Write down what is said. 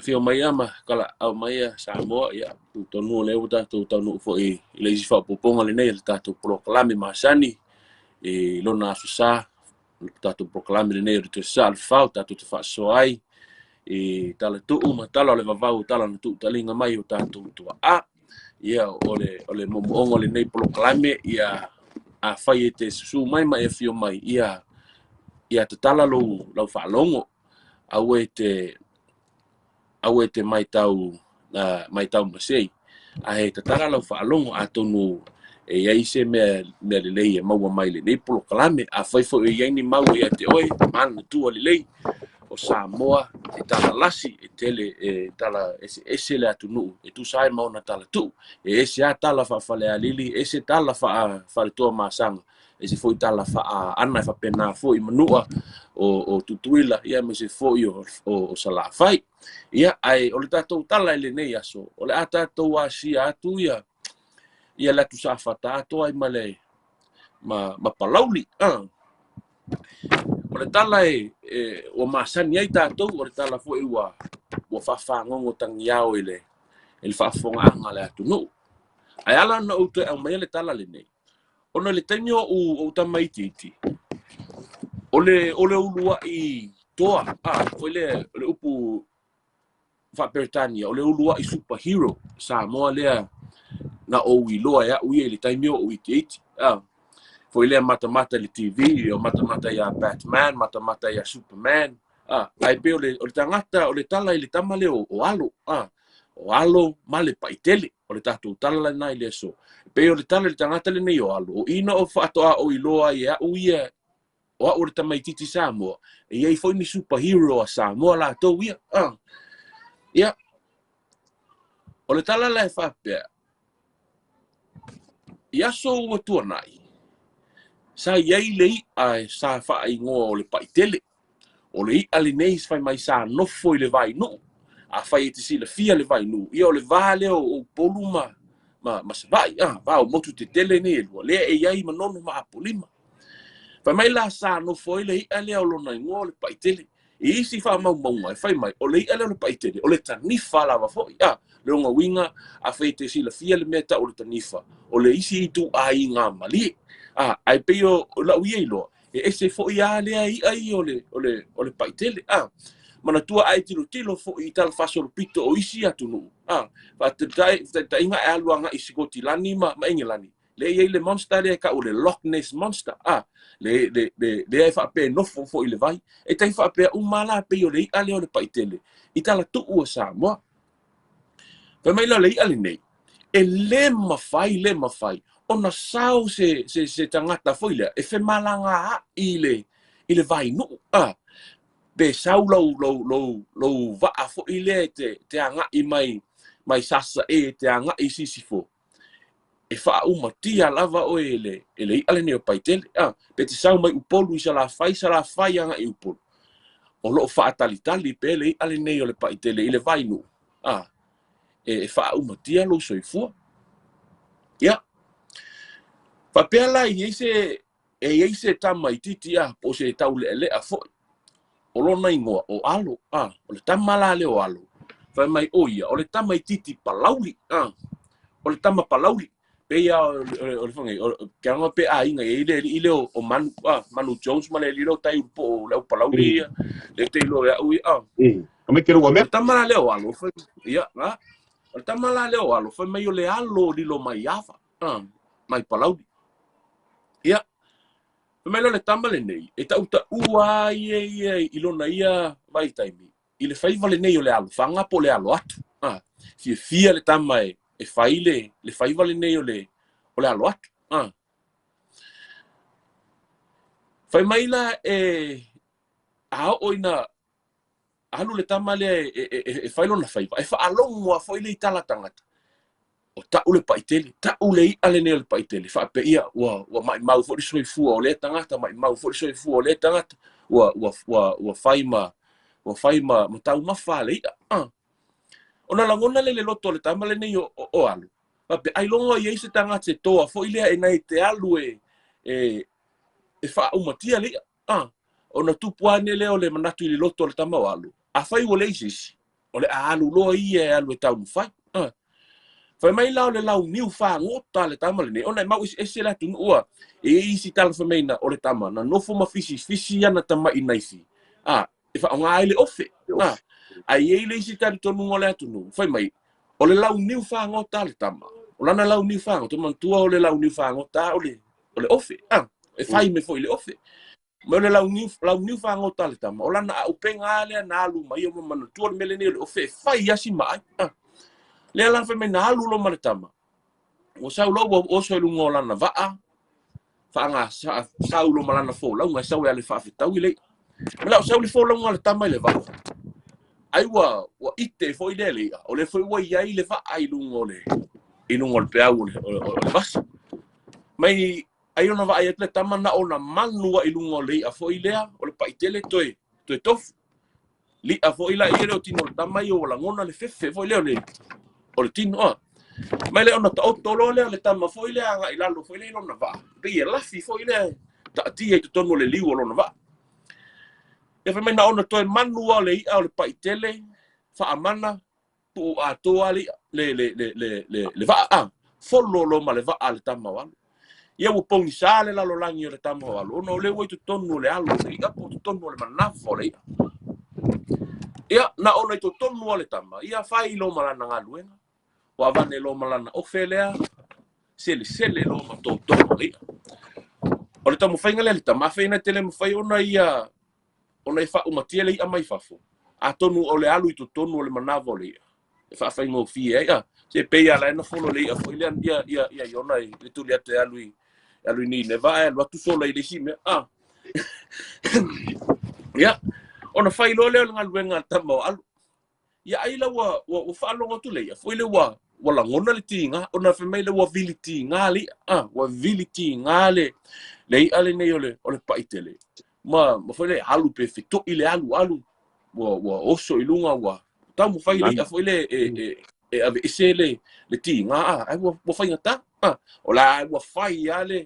Afio mai ia ma kalaau mai ia Samoa, ia, tonu o lea ua tatou taunuu foi i le isi faaopoopoga lenei o le tatou polokalame masani i lona aso sa, le tatou polokalame lenei o le Toe Saa o le Fao, tatou te faasoa ai i tala tuu ma tala o le vavau, tala na tuutaliga mai o tatou tuaa. Ia, o le moomooga o lenei polokalame, ia, afai e te susu mai ma e afio mai, ia tatala lau faalogo, aua e te matau masei, ae tatala lau faalogo, atonu e i ai se mea lelei e maua mai lenei polokalame. Afai foi e i ai ni mau ia te oe, manatua lelei, o Samoa e talalasi, e tele, e tala eseese le atunuu e tusa ai ma ona talatuu. E ese lava tala faafalealili, ese tala faaletoamasaga, ese foi tala faaana, e faapena foi manua o Tutuila, ia, aemaise foi o Salafai. Ia, ae o le tatou tala i lenei aso, o le a tatou asia atu ia le atu Safata atoa ai ma le ma Palauli. O le tala e ua masani ai tatou, o le tala foi ua faafagogo tagiao i le faafofogaaga a le atunuu. Ae ala ona ou toe aumaia le tala lenei, ona i le taimi o ou tamaitiiti, o le uluai toa, foi lea o le upu faa-Peretania, o le uluai superhero Samoa lea na ou iloa e au ia i le taimi o ou itiiti. Foi lea matamata i le TV, o matamata ia Batman, matamata ia Superman. Ae pei o le tagata, o le tala i le tama lea o Alo. O Alo ma le Paitele. O le tatou tala lena i le aso. E pei o le tala i le tagata lenei o Alo, o ina o faatoa o iloa ai e au ia, o au o le tamaitiiti Samoa, e i ai foi ni superhero a Samoa latou ia. Ia, o le tala la e faapea, i aso ua tuanai, sa i ai le i'a e sa faaigoa o le Paitele. O le i'a lenei fai mai sa nofo i le vainuu. Afai e te silafia le vainuu, ia o le va lea o Upolu ma Savaii, va o motu tetele nei e lua, lea e i ai Manono ma Apolima. Fai mai la sa nofo ai le i'a lea o lona igoa o le Paitele. I isi faamaumauga e fai mai, o le i'a lea o le Paitele, o le tanifa lava foi. Le ona uiga, afai e te silafia le mea tau o le tanifa, o le isi ituaiga malie. Ae pei o lau ia iloa, e ese foi lava lea i'a ia o le Paitele. Manatua a e tilotilo foi i tala faasolopito o isi atunuu. Faataitaiga e alu agai i Sikotilani ma Engelani, lea e i ai le monster lea e tau o le Loch Ness Monster. Lea e faapea e nofo foi i le vai. E tai faapea uma la pei o le i'a lea o le Paitele i talatuu o Samoa. Fai mai la o le i'a lenei, e le mafai, le mafai ona sao se tagata foi lea e femalagaai i le vainuu. Pe sau lou vaa foi lea e te agai mai Sasae e te agai i Sisifo, e faaumatia lava oe e le i'a lenei o Paitele. Pe te sau mai Upolu i Salafai, Salafai agai i Upolu, o loo faatalitali pea le i'a lenei o le Paitele i le vainuu, e faaumatia lou soifua. Ia, faapea la i ai se e i ai se tamaitiiti po o se taulealea foi o lona igoa o Alo. O le tama la lea o Alo, fai mai o ia o le tamaitiiti Palauli. O le tama Palauli pei a o le fanga ke anga pe aiga e i le alii lea o Manu, Manu Jones ma le alii lea o Tai po o le au Palauli ia le te iloa e au ia. Ame ke rua O le tama la lea o Alo fai ia, o le tama la lea o Alo fai mai o le alo lilo mai ava mai Palauli. Ia, fai mai la o le tama lenei e tautaua ai ia ia i lona ia vaitaimi i le faiva lenei o le alofaga po o le alo atu. Fiafia le tama e fai le faiva lenei o le alo atu. Fai mai la e a oo ina alu le tama lea e fai lona faiva, e faalogo a foi le i tala tagata o tau le Paitele, tau le i'a lenei o le Paitele, faapea ua maimau foi le soifua o lea tagata, maimau foi le soifua o lea tagata, ua fai ma taumafa a le i'a. Ona lagona le loto o le tama lenei o Alo, faapea ailoga i ai se tagata se toa foi lea e nai te alu e faaumatia le i'a. Ona tupu ane lea o le manatu i le loto o le tama o Alo, afai ua leai se isi, O le a alu loa ia e alu e taumafai. Fai mai la o le launiu fagota a le tama lenei, ona e mau eseese le atunuu a. E i ai isi tala fai mai na o le tama na nofo ma fisifisi ana tama'i naifi, a, e faaaoga ai le ofe. A, ae i ai le isi talitonuga o le atunuu, fai mai, o le launiu fagota a le tama, o lana launiu fagota, manatua o le launiu fagota o le, o le ofe, a, e fai mai foi i le ofe. Ma o le launiu, launiu fagota a le tama, o lana aupega lava lea na alu mai, ma manatua le mea lenei o le ofe e fai lava si maai. Ah. Lea la fai mai na alu loa ma le tama. Ua sau loa ua oso i luga o lana vaa, faaga sau loa ma lana folauga e sau e alu e faafetaui le i'a. Ma la o sau le folauga a le tama i le vaa. Ai ua ua ite foi lea le i'a, o lea foi ua i ai le vaa i luga o le i luga o le peau o le, o le, o le vasa. Mai Ai ona vaai atu le tama na ona manu a i luga o le i'a foi lea, o le paitele toe, toe tofu. Li'a foi la ia le o tino o le tama ia ua lagona le fefe foi lea o le, o le tino a. Mai le ona taoto loa lea o le tama foi lea agai lalo foi lea i lona vaa. Pei e lafi foi lea taatia i totonu o le liu o lona vaa. Ia fai mai na ona toe manu a o le i'a o le paitele, faamana, puu atoa le le le le le le, le vaa a folo loa ma le vaa a le tama o Alo. Ia ua pogisa le lalolagi o le tama o Alo ona o lea ua i totonu o le alo o le i'a po o totonu o le manava o le i'a. Ia, na ona i totonu o le tama, ia fai loa ma lana galuega. Ua avane loa ma lana ofe lea, selesele loa ma totonu o le i'a. O le taumafaiga lea a le tama, afai na te le mafai ona ia ona e faaumatia le i'a mai fafo, atonu o le alu i totonu o le manava o le i'a e faafaigofie ai. A, se pei lava la e na folo le i'a foi lea ia, ia, ia Iona i le tuli atu e alu i, alu i Nineva ae alu atu sola i le isi mea. A. Ia, ona fai loa lea o le galuega a le tama o Alu. Ia ai la ua, ua, ua faalogo atu le i'a foi lea ua, ua lagona le tiga, ona fai mai lea ua vili tiga le i'a, a, ua vili tiga le, le i'a lenei o le, o le paitele. Ma, ma foi le alu pe feto'i le alu, alu, ua, ua oso i luga, ua taumafai le i'a foi lea e, e, e aveese le, le tiga, a, ai ua, ua faigata, a, o la ua fai lava le,